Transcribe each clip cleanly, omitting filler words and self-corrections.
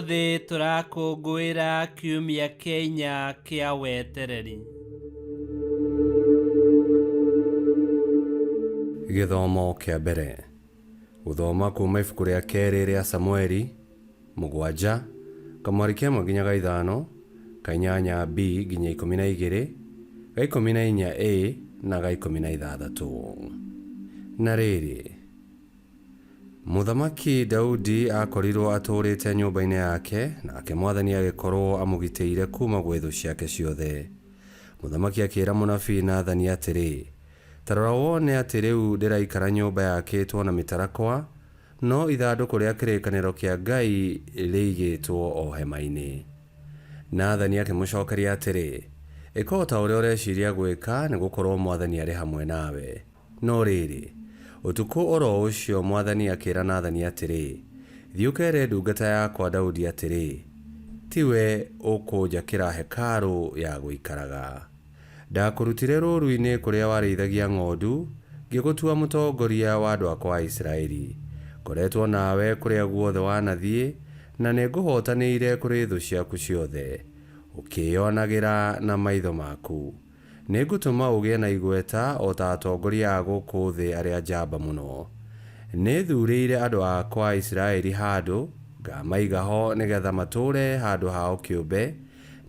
Ũmũthĩ tũrakũngũĩra kiumia kĩa inya kĩa wetereri. Gĩthomo kĩa mbere. Gũthoma kuuma ibuku rĩa kerĩ rĩa Samueli, mũgwanja, kamwari ka ĩmwe nginya ga ithano, ka inyanya B nginya 12, ga 14 A na ga 16. Na rĩrĩ, Mũthamaki Daudi aakorirwo atũũrĩte nyũmba-inĩ yake, nake mwathani agĩkorwo amũgitĩire kuuma gwĩ thũ ciake ciothe. Mũthamaki akĩĩra mũnabii Nathani atĩrĩ, Ta rora wone atĩ rĩu ndĩraikara nyũmba yakĩtwo na mĩtarakwa, no ithandũkũ rĩa kĩrĩkanĩro kĩa Ngai rĩigĩtwo o hema-inĩ. Nathani akĩmũcookeria atĩrĩ, Ĩka o ta ũrĩa ũreciiria gwĩka, nĩgũkorwo mwathani arĩ hamwe nawe. No rĩrĩ, ũtukũ o ro ũcio mwathani akĩĩra Nathani atĩrĩ, Thiĩ ũkeere ndungata yakwa Daudi atĩrĩ, 'Tiwe ũkũnjakĩra hekarũ ya gũikaraga. Ndakũrutire rũũru-inĩ kũrĩa warĩithagia ng'ondu, ngĩgũtua mũtongoria wa andũ akwa a Isiraeli. Ngoretwo nawe kũrĩa guothe wanathiĩ, na nĩngũhootanĩire kũrĩ thũ ciaku ciothe, ũkĩĩonagĩra na maitho maku. Nĩngũtũma ũgĩe na igweta o ta atongoria a gũkũ thĩ arĩa njamba mũno. Nĩthuurĩire andũ akwa a Isiraeli handũ, ngamaiga ho nĩgeetha matũũre handũ hao kĩũmbe,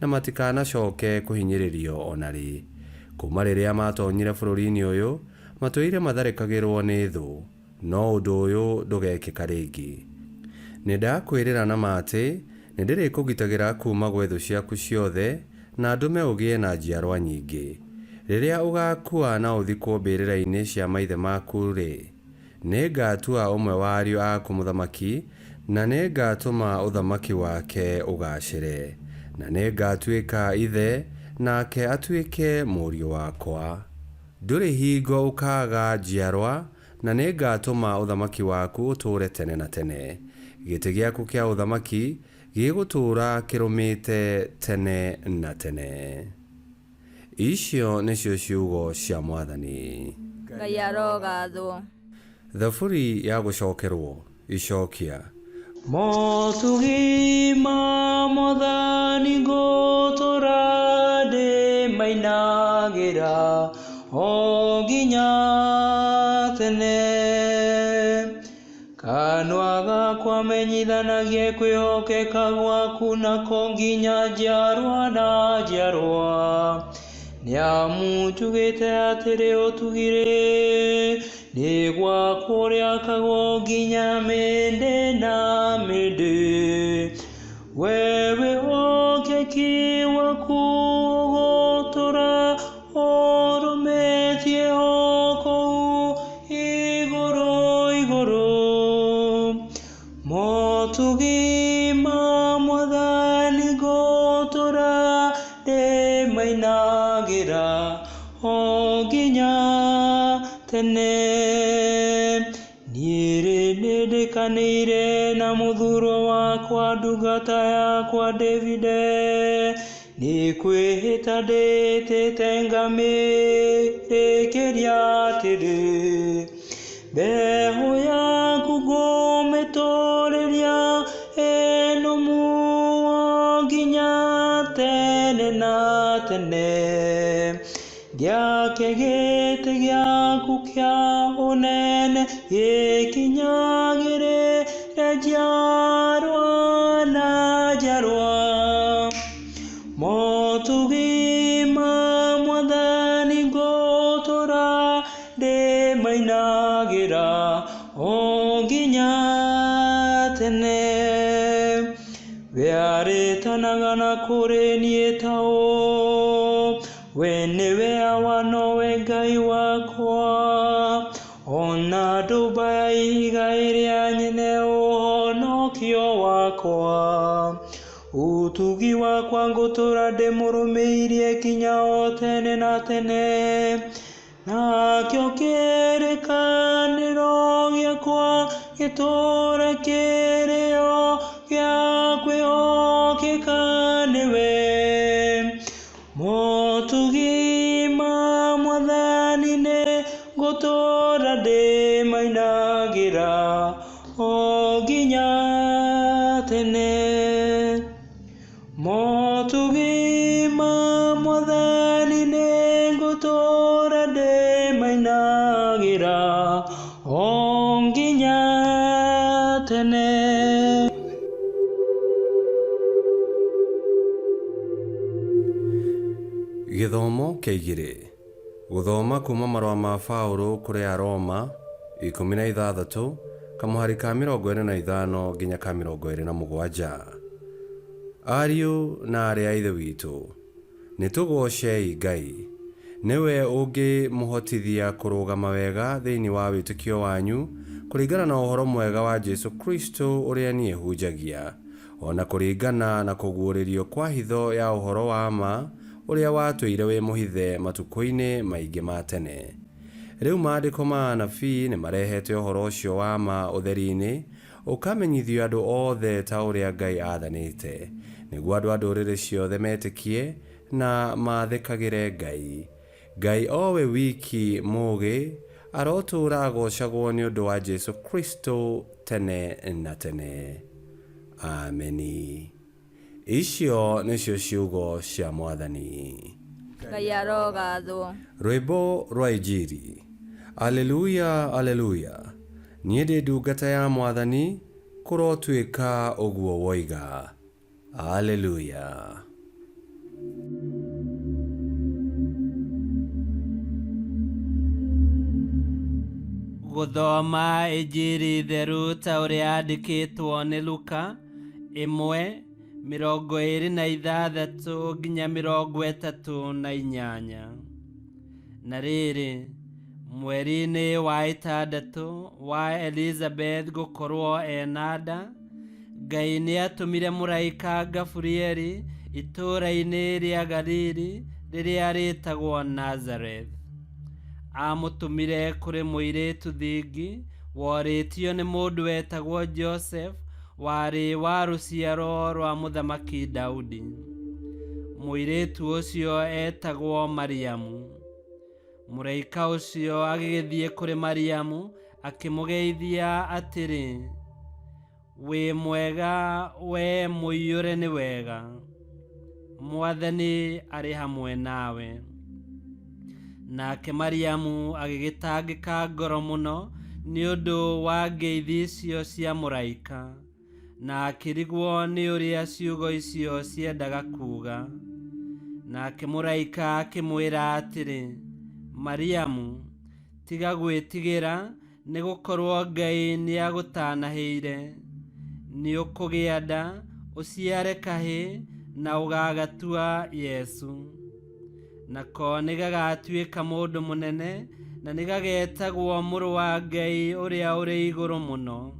na matikanacooke kũhinyĩrĩrio o na rĩ. Kuuma rĩrĩa maatoonyire bũrũri-inĩ ũyũ, matũire matharĩkagĩrwo nĩ thũ. No ũndũ ũyũ ndũgekĩka rĩngĩ. Nĩndakwĩrĩra na ma atĩ, nĩndĩrĩkũgitagĩra kuuma gwĩ thũ ciaku ciothe, na ndũme ũgĩe na njiarwa nyingĩ. Rĩrĩa ũgaakua na ũthikwo mbĩrĩra-inĩ cia maithe maku-rĩ, nĩngatua ũmwe wa ariũ aku mũthamaki, na nĩngatũma ũthamaki wake ũgaacĩre. Na nĩngatuĩka ithe, nake atuĩke mũriũ wakwa. Ndũrĩ hingo ũkaaga njiarwa, na nĩngatũma ũthamaki waku ũtũũre tene na tene. Gĩtĩ gĩaku kĩa ũthamaki gĩgũtũũra kĩrũmĩte tene na tene. Icio nĩcio ciugo cia Mwathani. Ngai arogathwo. Thaburi ya gũcokerwo. Icokia. Motugi ma Mwathani ngũtũra ndĩmainagĩra o nginya tene. Kanua gakwa menyithanagie kwĩhokeka gwaku nako nginya njiarwa na njiarwa. Nĩamu njugĩte atĩrĩ ũtugirĩ nĩ gwakwo rĩakagwo nginya mĩndĩ na mĩndĩ. We wĩhokeki waku ũgũtũra ũrũmĩtie o kũu igũrũ igũrũ. Motugi ma Mwathani ngũtũra ndĩmainagĩra o nginya tene. Niĩ-rĩ, nĩndĩkanĩire na mũthurwo wakwa ndungata yakwa Davide, nĩ kwĩhĩta ndĩtĩte ngamĩrĩkĩria atĩrĩ, mbeũ yaku ngũmĩtũũrĩria ĩnũmu o nginya tene na tene. Gĩake gĩtĩ gĩaku kĩa ũnene gĩkinyagĩrĩre njiarwa na njiarwa. Motugi ma Mwathani ngũtũũra ndĩmainagĩra o nginya tene. We arĩtanaga na kũrĩ niĩ ta ũũ, We nĩwe Awa nowe Ngai wakwa, o na ndũmba ya ihiga ĩrĩa nyene ũhonokio wakwa. Ũtugi wakwa ngũtũũra ndĩmũrũmĩirie kinya o tene na tene, nakĩo kĩrĩkanĩro gĩakwa gĩtũũre kĩrĩ o gĩa kwĩhokeka nĩwe. Motugi ma Mwathani nĩ ngũtũũra ndĩmainagĩra o nginya tene. Ndĩrĩkũinagĩra o nginya tene. Gĩthomo kĩa igĩrĩ. Gũthoma kuma marũa ma Paũlũ kũrĩ Aroma 16 kamũhari ka 45 nginya ka 27. Ariũ na aarĩ a Ithe witũ, nĩ tũgoocei Ngai. Nĩwe ũngĩmũhotithia kũrũgama wega thĩinĩ wa wĩtĩkio wanyu kũringana na ũhoro mwega wa Jesu Kristo ũrĩa niĩ hunjagia, o na kũringana na kũguũrĩrio kwa hitho ya ũhoro wa ma ũrĩa watũire wĩ mũhithe matukũ-inĩ maingĩ ma tene. Rĩu maandĩko ma anabii nĩ marehete ũhoro ũcio wa ma ũtheri-inĩ, ũkamenyithio andũ othe ta ũrĩa Ngai aathanĩte, nĩguo andũ a ndũrĩrĩ ciothe metĩkie na maathĩkagĩre Ngai. Ngai o we wiki mũũgĩ arotũũra agoocagwo nĩ ũndũ wa Jesu Kristo tene na tene. Ameni. Icio nĩcio ciugo cia Mwathani. Ngai arogathwo. Rwĩmbo rwa Injiri. Aleluya, aleluya. Niĩ ndĩ ndungata ya Mwathani, kũrotuĩka ũguo woiga. Aleluya. Gũthoma Injiri theru ta ũrĩa yandĩkĩtwo nĩ Luka 1:26 nginya 38. Na rĩrĩ, mweri-inĩ wa ĩtandatũ wa Elizabeth gũkorwo ena nda, Ngai nĩatũmire mũraika Gaburieli itũũra-inĩ rĩa Galili rĩrĩa rĩĩtagwo Nazareth. Amũtũmire kũrĩ mũirĩtu thingi worĩtio nĩ mũndũ wetagwo Joseph warĩ wa rũciaro rwa Mũthamaki Daudi. Mũirĩtu ũcio etagwo Mariamu. Mũraika ũcio agĩgĩthiĩ kũrĩ Mariamu akĩmũgeithia atĩrĩ, wĩ mwega we mũiyũre nĩ wega, Mwathani arĩ hamwe nawe. Nake Mariamu agĩgĩtangĩka ngoro mũno nĩ ũndũ wa ngeithi icio cia mũraika, na akĩrigwo nĩ ũrĩa ciugo icio ciendaga kuuga. Nake mũraika akĩmwĩra atĩrĩ, Mariamu, tiga gwĩtigĩra, nĩ gũkorwo Ngai nĩagũtanahĩire. Nĩũkũgĩa nda, ũciare kahĩĩ, na ũgagatua Yesu. Nako nĩgagatuĩka mũndũ mũnene, na nĩgagetagwo mũrũ wa Ngai ũrĩa ũrĩ igũrũ mũno.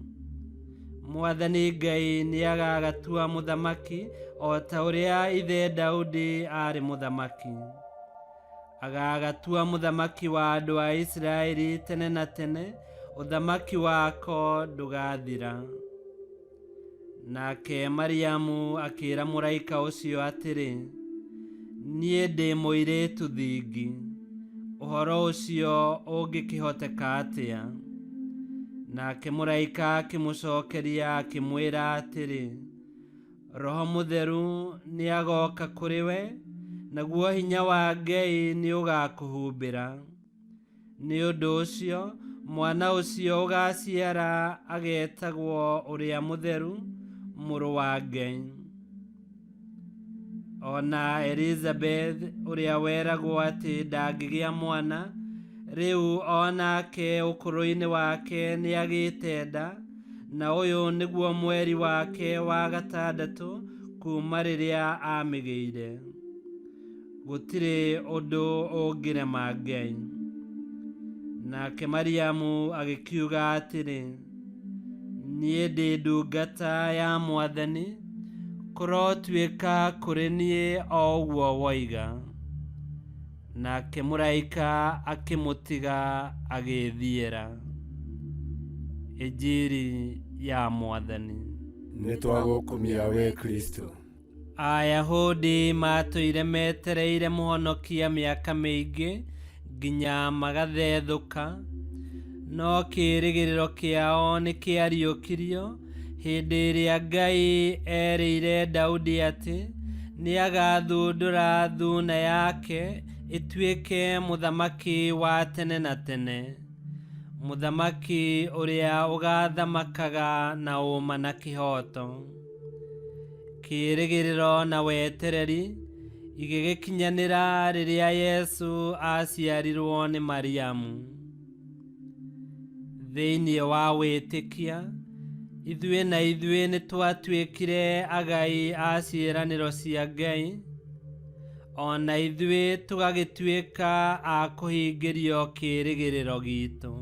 Mwathani Ngai nĩagagatua mũthamaki o ta ũrĩa ithe Daudi aarĩ mũthamaki. Agagatua mũthamaki wa andũ a Isiraeli tene na tene, ũthamaki wako ndũgathira. Nake Mariamu akĩĩra mũraika ũcio atĩrĩ, niĩ ndĩ mũirĩtu thingi, ũhoro ũcio ũngĩkĩhoteka atĩa? Nake mũraika akĩmũcokeria akĩmwĩra atĩrĩ, Roho Mũtheru nĩagoka kũrĩ we, naguo hinya wa Ngai nĩũgakũhumbĩra. Nĩ ũndũ ũcio mwana ũcio ũgaciara agetagwo ũrĩa mũtheru, mũrũ wa Ngai. Ona Elizabeth ũrĩa weragwo atĩ ndangĩgĩa mwana, rĩu onake ũkũrũ-inĩ wake nĩagĩte nda, na ũyũ nĩguo mweri wake wa gatandatũ kuma rĩrĩa amĩgĩire. Gũtirĩ ũndũ ũngĩrema Ngai. Nake Mariamu agĩkiuga atĩrĩ, niĩ ndĩ ndungata ya Mwathani, kũrotuĩka kũrĩ niĩ o ũguo woiga. Nake mũraika akĩmũtiga agĩĩthiĩra. Injiri ya Mwathani. Nĩtwagũkumia we Kristo. Ayahudi matũire metereire mũhonokia mĩaka mĩingĩ nginya magathethũka, no kĩĩrĩgĩrĩro kĩao nĩkĩariũkirio hĩndĩ ĩrĩa Ngai erĩire Daudi atĩ nĩagathundũra thuna yake Ĩtuĩke mũthamaki wa tene na tene, mũthamaki ũrĩa ũgathamakaga na ũma na kĩhooto. Kĩĩrĩgĩrĩro na wetereri igĩgĩkinyanĩra rĩrĩa Yesu aciarirwo nĩ Mariamu. Thĩinĩ wa wĩtĩkia, ithuĩ na ithuĩ nĩ twatuĩkire agai a ciĩranĩro cia Ngai, o na ithuĩ tũgagĩtuĩka a kũhingĩrio kĩĩrĩgĩrĩro gitũ.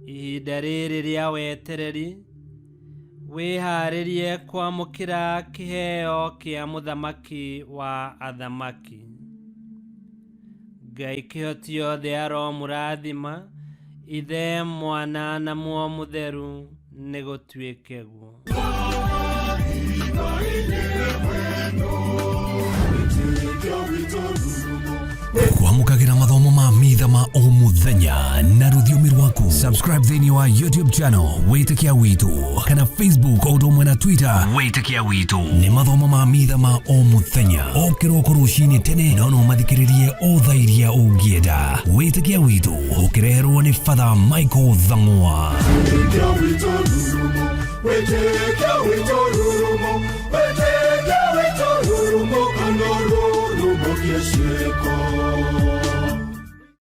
Ihinda rĩrĩ rĩa wetereri, wĩharĩrie kwamũkĩra kĩheo kĩa mũthamaki wa athamaki. Ngai kĩhoti yothe aromũrathima, Ithe, Mwana na Muoyo Mũtheru, nĩ gũtuĩke guo. Kwamũkagĩra mathomo ma mitha ma o mũthenya na rũthiomi rwaku. Subscribe thĩinĩ wa YouTube channel Wĩtĩkia Witũ kana Facebook o ũndũ ũmwe na Twitter Wĩtĩkia Witũ. Nĩ mathomo ma mitha ma o mũthenya o kĩroko rũcinĩ tene, no no mathikĩrĩrie o thaa iria ũngĩenda. Wĩtĩkia Witũ ũkĩreherwo nĩ Father Michael Thang'wa. Wĩtĩkia witũ rurumo, wĩtĩkia witũ rurumo, wĩtĩkia witũ rurumo, kana rurumo kĩciĩko.